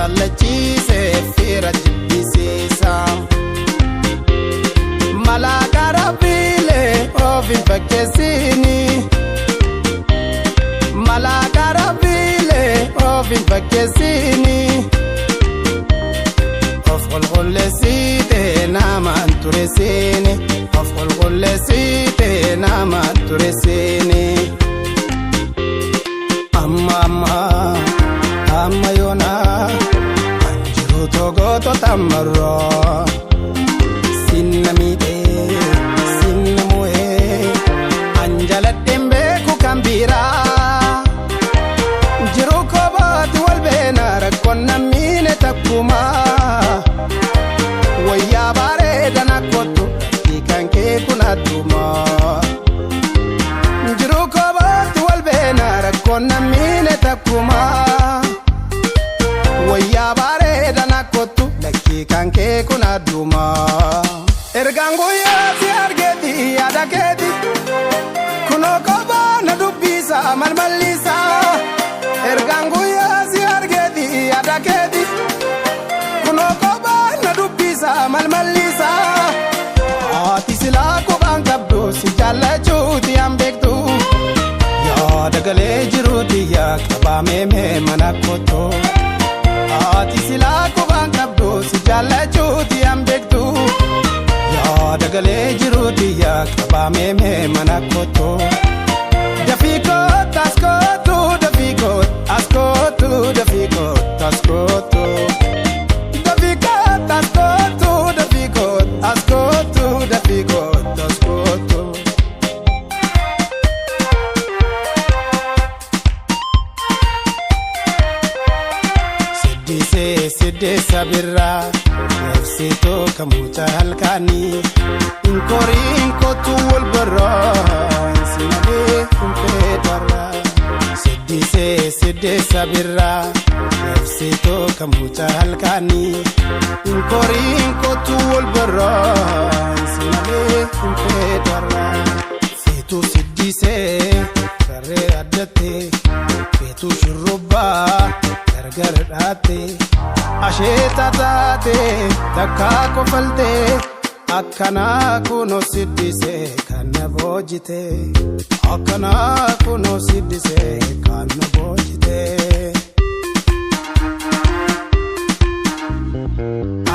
jaallachiise fira jibbisiisa. Malaakaa rabbiilee of hin fakkeessini. Malaakaa rabbiilee of hin fakkeessini. Of qulqulleessite namaan tureessini. Of qulqulleessite namaan tureessini. Amma amma amma yoona kan jiru togoto tamaroo. Sinna miidhee sinna mo'ee an jaladheen beeku kan biraa. Jiru kobaati wal beena rakkoon nammiine takkuma. Wayyaa bareedan akkottu kan kee kun adduma. Jiru kobaati wal beena rakkoon nammiine takkuma. Wayyaa bareedan akkottu lakkii kan kee kun adduma. Ergaan guyyaa si argeeti yaada keeti. Kunoo kophaa na dubbisa malmalliisa. Ergaan guyyaa si argeeti yaada keeti. Kunoo kophaa na dubbisa malmalliisa. Haati silaa kophaan qabdu si jaallachuuti an beektu. Yaada galee jiruuti yaa qabaamee mee mana kottu. Haati silaa kophaan qabdu si jaallachuuti an beektu. Yaada galee jiruuti yaa qabaamee mee mana kottu. Dafii kootu as kootu dafii kootu as kootu dafii kootu as kootu. Dafii kootu as kootu dafii kootu as kootu dafii kootu as kootu. Siddisee siddeessa birraa labsituu kamuuta halkaanii inkoriin kootu wal barraa sinadee hin feedarraa. Siddisee siddeessa birraa labsituu kamuuta halkaanii inkoriin kootu wal barraa sinadee hin feedarraa. Feetuu siddisee saree addattee feetuu shurrubbaa gargar dhaatte asheeta taate takkaa kofaltee akkanaa kunoo siddisee kan na boojite akkanaa kunoo siddisee kan na boojite.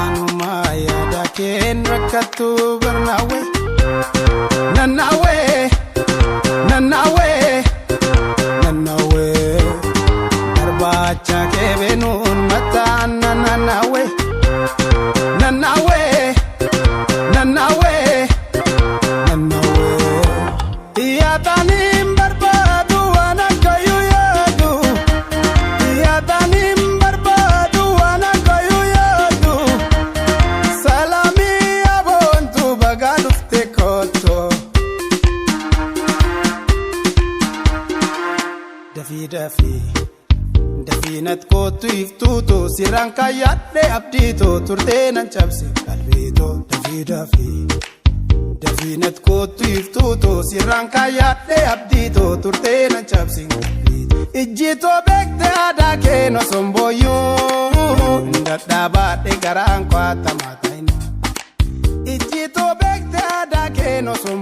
Anuma yaada keen rakkattu barnaawwe nannaawwe nannaawwe nannaawwe barbaacha keebeenuun mataan nannaawwe nannaawwe nannaawwe nannaawwe. Yaadaniin barbaadu waan akkayyuu yaadu. Yaadaniin barbaadu waan akkayyuu yaadu. Salaamii aboontu bagaa dhufte kooto. Dafii dafii dafii nat kootu iftuutu sirraan kaayyaadhe abdiitu turtee nan cabse qalbiitu dafii dafii. Dafii nat kootu iftuutu sirraan kaayyaadhe abdiitu turtee nan cabse qalbiitu. Ijjitoo beekte aadaa kee osoo booyyuu dadhabaadhe garaan kwaatamaa ta'in. Ijjitoo beekte aadaa kee osoo